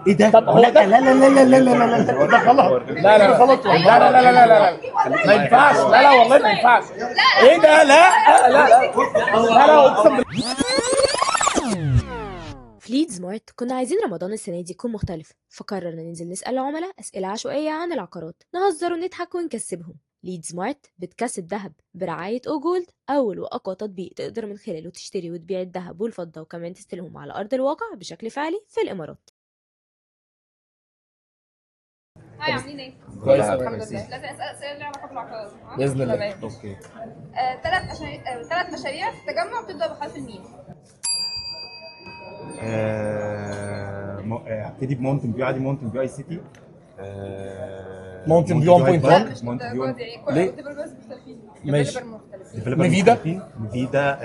ايه ده؟ طب هو لا ده؟ لا لا لا لا لا لا لا، ده غلط. لا لا غلط والله. لا لا لا لا لا لا، ما ينفعش. لا لا والله ما ينفعش. ايه ده؟ لا لا لا لا لا، اقسم بالله. في Leads Mart كنا عايزين رمضان السنة دي يكون مختلف، فقررنا ننزل نسأل العملاء أسئلة عشوائية عن العقارات، نهزر ونضحك ونكسبهم. Leads Mart بتكسب ذهب برعاية او جولد، أول وأقوى تطبيق تقدر من خلاله تشتري وتبيع الذهب والفضة وكمان تستلمهم على أرض الواقع بشكل فعلي في الإمارات. hi، عاملين ايه؟ كويس. الحمد لله. لازم اسال اسئلة ليها علاقة بالعقارات. بإذن الله. تمام. okay. ثلاث مشاريع في التجمع بتبدا بحرف الميم. هبتدي ب Mountain View عادي، Mountain View iCity، Mountain View 1.1. لا مش Mountain للدرجة View. دي يعني، كل ليه؟ developers مختلفين. ماشي. developer مختلفين. developer نيفيدا؟ مختلفين. نيفيدا.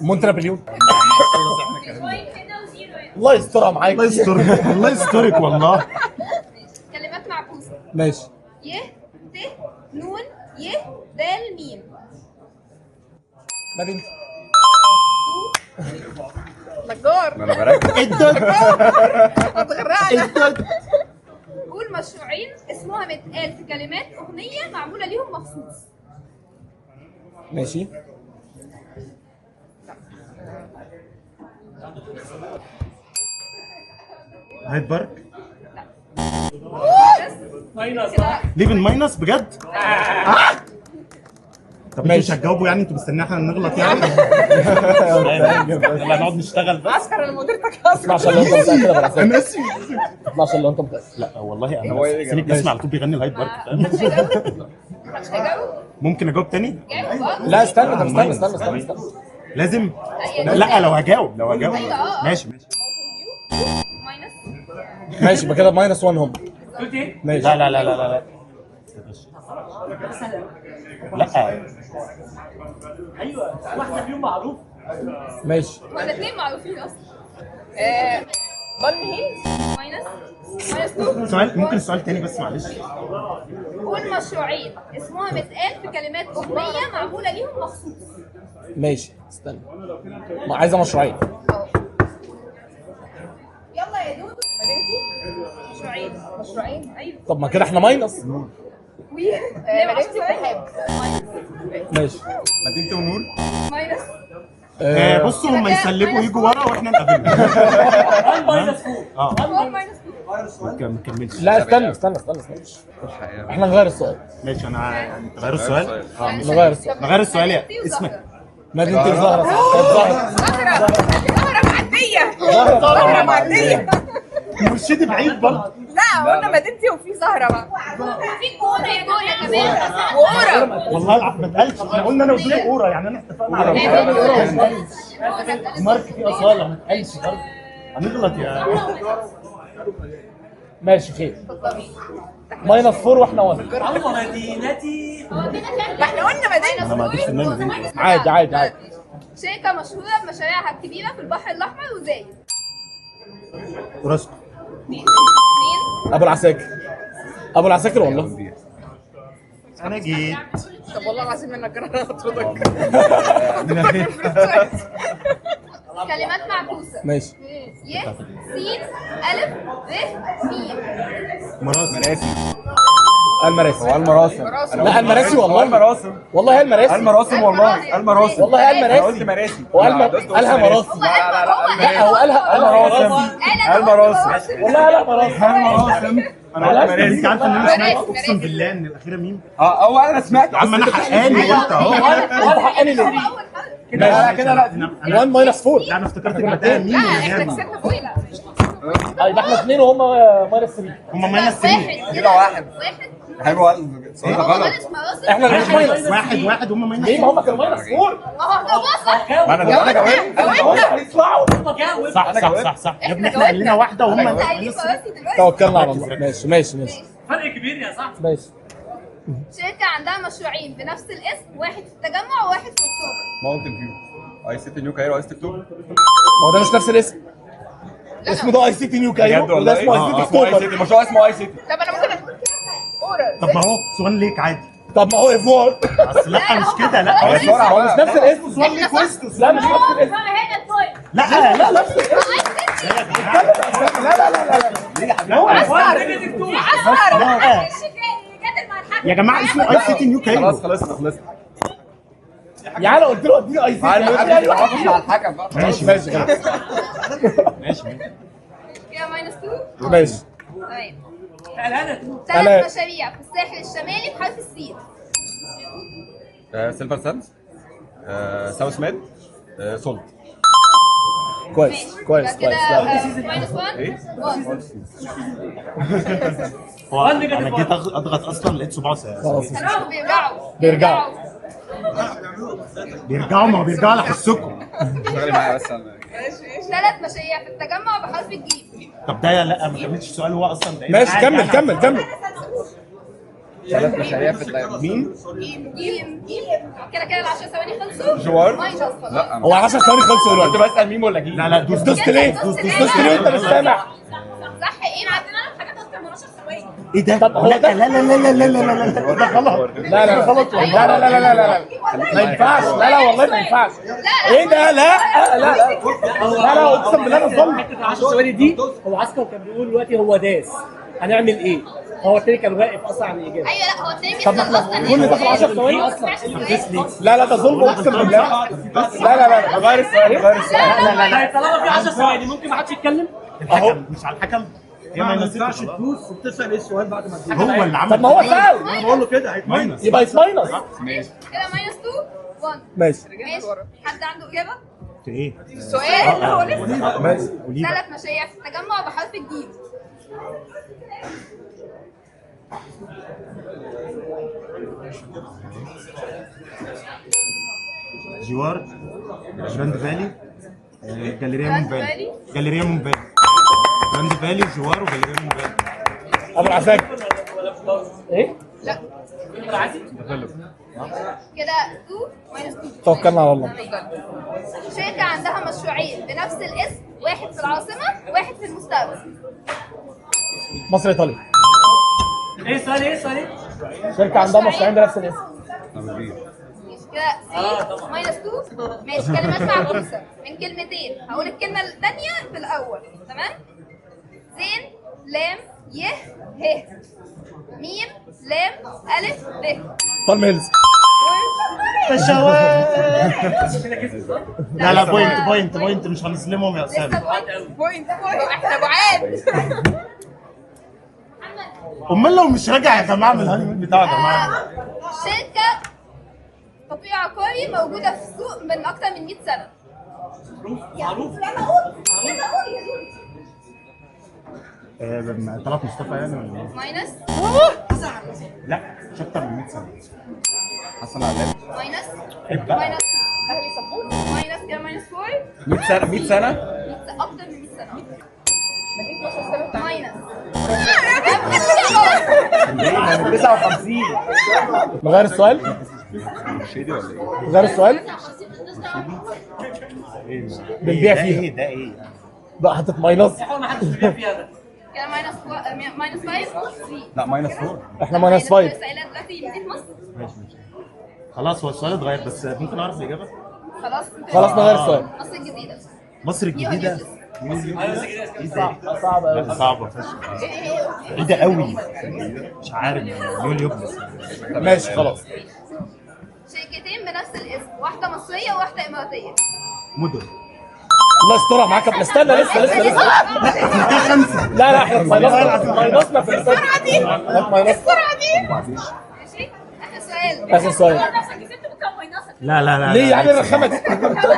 مونت نابليون. خلص احنا كلامنا. الله يسترها معاك. الله يسترك، الله يسترك والله. ماشي. كلمات معكوسة. ماشي. ي ت نون ي دال ميم. مدينتي. نجار. ما انا بركز. هتغرقنا. قول مشروعين اسمهم اتقال في كلمات اغنية معمولة ليهم مخصوص. ماشي. هايد بارك. بس كده. ليه بال minus بجد؟ طب انتوا مش ماشي. هتجاوبوا يعني؟ انتوا مستنيين احنا نغلط يعني؟ يلا نقعد نشتغل بس. عسكر، انا مديرتك. ما عشان لو انت متاكد يا ابو انا اسف. ما عشان لو انت متاكد. لا والله انا هو ايه بس سيبك، اسمع، على طول بيغني الهايد بارك، فاهم؟ مش هيجاوب، مش هيجاوب. ممكن اجاوب تاني؟ جاوب اه. لا استنى، طب استنى استنى استنى استنى. لازم. أيوة. لا لو هجاوب، لو هجاوب. أيوة، آه. ماشي ماشي. minus. ماشي، يبقى كده minus 1 هم. ماشي. لا لا لا لا لا لا. ماشي. ولا اثنين معروفين اصلا. Palm Hills. minus، minus 2. سؤال، ممكن سؤال تاني بس معلش؟ قول مشروعين اسمهم اتقال في كلمات اغنية معمولة ليهم مخصوص. ماشي، استنى، ما عايزه مشروعين. اه يلا يا دودو. مدينتي. مشروعين. مشروعين. ايوه. طب ما كده احنا minus. وي مدينتي والرحاب. ماشي. مدينتي ونور. minus. بصوا، هم يسلكوا يجوا ورا واحنا نقابلهم. اه. 4 minus 2. okay، ما نكملش. لا استنى استنى استنى استنى، احنا نغير السؤال. ماشي، انا تغيروا السؤال؟ اه ماشي. نغير السؤال. نغير السؤال يا اسمك. مدينتي الزهرة صح؟ طب زهرة. زهرة، زهرة معدية. زهرة. زهرة معدية. مرشدي بعيد برضه. لا قلنا مدينتي وفي زهرة بقى. في كورة يا جولة كمان. وأورا. والله العظيم ما اتقالش، احنا قلنا انا ودول اورا يعني، انا اتفقنا على مارك في اصاله، ما اتقالش برضه، هنغلط يا ماشي خير، minus 4 واحنا 1. ما احنا قلنا مدينتي. انا ما عنديش في دماغي مدينتي. عادي عادي عادي. شركة مشهورة بمشاريعها الكبيرة في البحر الأحمر وزايد. اوراسكو. اثنين. ابو العساكر، ابو العساكر والله. انا جيت. طب والله العظيم انا كرهت هطردك. كلمات معكوسة. ماشي. ي س ألف ر ميم. مراسم. مراسم. المراسي. هو المراسم. لا المراسي والله. المراسم. والله المراسي. المراسم والله، المراسم. والله انا قلت المراسي. مراسي. هو قالها مراسي. لا لا لا. لا هو قالها المراسم. المراسم. والله قالها مراسي. المراسم. انا قلت انت مراسي. عارف ان انا سمعت، مراسي، اقسم مراسي. بالله ان الاخيرة ميم. اه هو انا سمعت. يا عم انا حقاني قلت اهو. قال حقاني ليه؟ هو أول حرف. كده لا، كده لا. 1 minus 4. لا انا افتكرت بعدها ميم لا ولا احنا ميم. كسبنا فوق. لا يبقى احنا اثنين وهم minus 3. هم minus 3. واحد. كده واحد. واحد. حلو، السؤال ده هو غلط. غلط مراسم. احنا اللي مش minus. واحد واحد، هم minus. ليه؟ ما هم كانوا minus 4. ما هو جاوبوها صح. ما انا انا جاوبت. هم يطلعوا. صح صح صح صح يا ابني، احنا قال لنا واحدة وهم انت قايلين مراسي دلوقتي. توكلنا على الله. ماشي ماشي ماشي. فرق كبير يا صاحبي. ماشي. شركة عندها مشروعين بنفس الاسم، واحد في التجمع وواحد في أكتوبر. Mountain View iCity New Cairo iCity اكتوبر. ما هو ده مش نفس الاسم. اسمه ده iCity New Cairo بجد وده والله اسمه iCity اسمه iCity. اكتوبر. المشروع اسمه iCity. طب انا ممكن اقول كده اورا. طب ما هو Swan Lake عادي. طب ما هو اف 4. اصل لا مش كده، لا. هو بسرعة هو مش بقى. نفس الاسم. Swan Lake West. لا مش نفس الاسم. لا لا نفس الاسم. اتكلم. لا لا لا لا لا، هو لا يا جماعة، اسمه اي سيتي نيو كايرو. خلاص خلصنا خلصنا. يا انا قلت له اديني اي سيتي. مع الحكم بقى. ماشي ماشي خلاص. ماشي ماشي. كده minus 2. ماشي. تمام. ثلاث مشاريع في الساحل الشمالي بحرف السين. سيلفر ساندز، ساوث ميد، سولت. كويس كويس كويس. minus 1. ايه؟ 1. هو انا جيت اضغط اصلا لقيت صباعه خلاص. بيرجعوا. بيرجعوا. بيرجعوا، ما هو بيرجعوا على حسكم. اشتغلي معايا بس. ثلاث مشاريع في التجمع بحرف الجيم. طب ده لا ما كملتش السؤال هو اصلا ده. ماشي كمل كمل كمل. ثلاث مشاريع في التجمع. مين؟ جيم جيم جيم. كده كده ال 10 ثواني خلصوا. جوار؟ minus خلاص. لا. هو 10 ثواني خلصوا دلوقتي. كنت بسأل ميم ولا جيم؟ لا لا، دوس. دوست ليه؟ دوست ليه وانت مش سامع؟ صح. ايه عندنا حاجات اكتر من 10 ثواني. ايه ده؟ طب هو لا ده- لا لا لا لا لا لا لا، ده غلط. لا لا غلط. لا لا لا لا لا لا، ما ينفعش. لا لا والله ما ينفعش. ايه ده؟ لا لا لا لا لا، اقسم بالله انا ظلم. حتة 10 ثواني دي هو عسكر كان بيقول دلوقتي هو داس، هنعمل ايه؟ هو التاني كان واقف اصلا عن الاجابة. ايوه، لا هو التاني طب ما بيسأل احنا اصلا. كل ده في 10 ثواني اصلا. لا لا، ده ظلم اقسم بالله. لا لا لا، غير السؤال غير السؤال. لا لا. طيب طالما في 10 ثواني ممكن ما حدش يتكلم؟ الحكم مش على الحكم. هي ما minus ينفعش خلاص. تدوس وبتسال ايه السؤال بعد ما تدوس. هو اللي عمل. طب ما هو سأل. انا بقول له كده هيت minus. يبقى يت minus. ماشي. كده minus 2 1. ماشي. ماشي. حد عنده اجابه؟ ايه؟ سؤال هو لسه. ماشي. قولي بقى. ثلاث مشاريع في التجمع بحرف الجيم. جوار، جراند فالي، جاليريا جراند مون فالي. فالي. جاليريا مون فالي. جراند فالي، جوار، وجاليريا مون فالي. ابو العساكر. ايه؟ لا. كده 2 minus 2. توكلنا على الله. شركة عندها مشروعين بنفس الاسم، واحد في العاصمة واحد في المستقبل. مصر ايطاليا. ايه السؤال؟ ايه السؤال؟ ايه؟ شركة عندها مشروعين بنفس الاسم. كده 3 minus 2. ماشي. كلمات معكوسة من كلمتين، هقول الكلمة الثانية في الأول. تمام؟ زين لام ي ه ميم لام ألف ب. بالم هيلز. لا لا، point point point، مش هنظلمهم يا لسه اسامة. point. point point، احنا بعاد. امال لو مش راجع يا جماعة من ال honeymoon بتاعه يا جماعة. شركة تطوير عقاري موجودة في السوق من أكتر من 100 سنة. معروف. يلا قول يلا قول يا زول. طلعت مصطفى يعني ولا ايه؟ minus. لا مش اكتر من 100 سنة. حسن علام. minus. عيب بقى. minus اهلي سبورت. minus كده minus 4. 100 سنة 100 سنة. اكتر من 100 سنة. minus. 59. نغير السؤال؟ مرشدي ولا ايه؟ نغير السؤال؟ بنبيع ده فيها. ايه ده؟ ايه؟ بقى حطيت minus. حاول ما حدش بيبيع فيها ده. كده minus minus 5 3. لا minus 4. احنا minus 5. لسه قايلها دلوقتي مدينة مصر. ماشي ماشي خلاص، هو السؤال اتغير بس ممكن اعرف الاجابة؟ خلاص. خلاص نغير السؤال. مصر الجديدة. مصر الجديدة. ايه ده؟ صعب قوي. لا صعبة فشخ، ايه ده قوي؟ مش عارف نيو يوبلس. ماشي خلاص. شركتين بنفس الاسم، واحدة مصرية وواحدة إماراتية. مدن. الله يسترها معاك. استنى لسه لسه لسه. ده خمسة. لا لا، احنا minus نا في السؤال دي. minus. السرعة دي. ماشي. آخر سؤال. اخر سؤال. لا لا لا. ليه لا، يعني الرخامه دي؟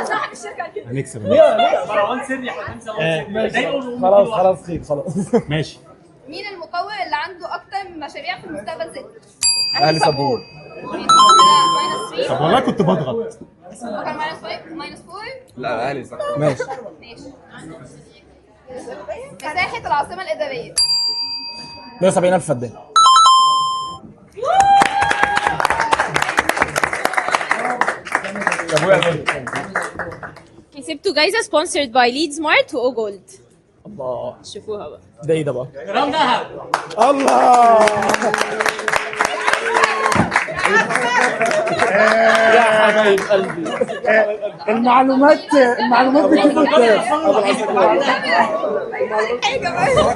صاحب الشركة كده. هنكسب. ليه ليه؟ مروان سري حمزة مروان سري. ضايقوا. خلاص خلاص خير خلاص. ماشي. مين المطور اللي عنده أكتر من مشاريع في المستقبل ست؟ اهلي سبور. minus 3. طب والله كنت بضغط. كان minus 5 minus 4. لا اهلي صح. ماشي. ماشي. مساحة العاصمة الإدارية. 170,000 فدان. كسبتوا جايزة sponsored by ليدز مارت و Gold. الله. شوفوها بقى. ده ايه ده بقى؟ جرام ذهب. الله. يا حبايب قلبي. المعلومات بتيجي قدام. حاجة بقى.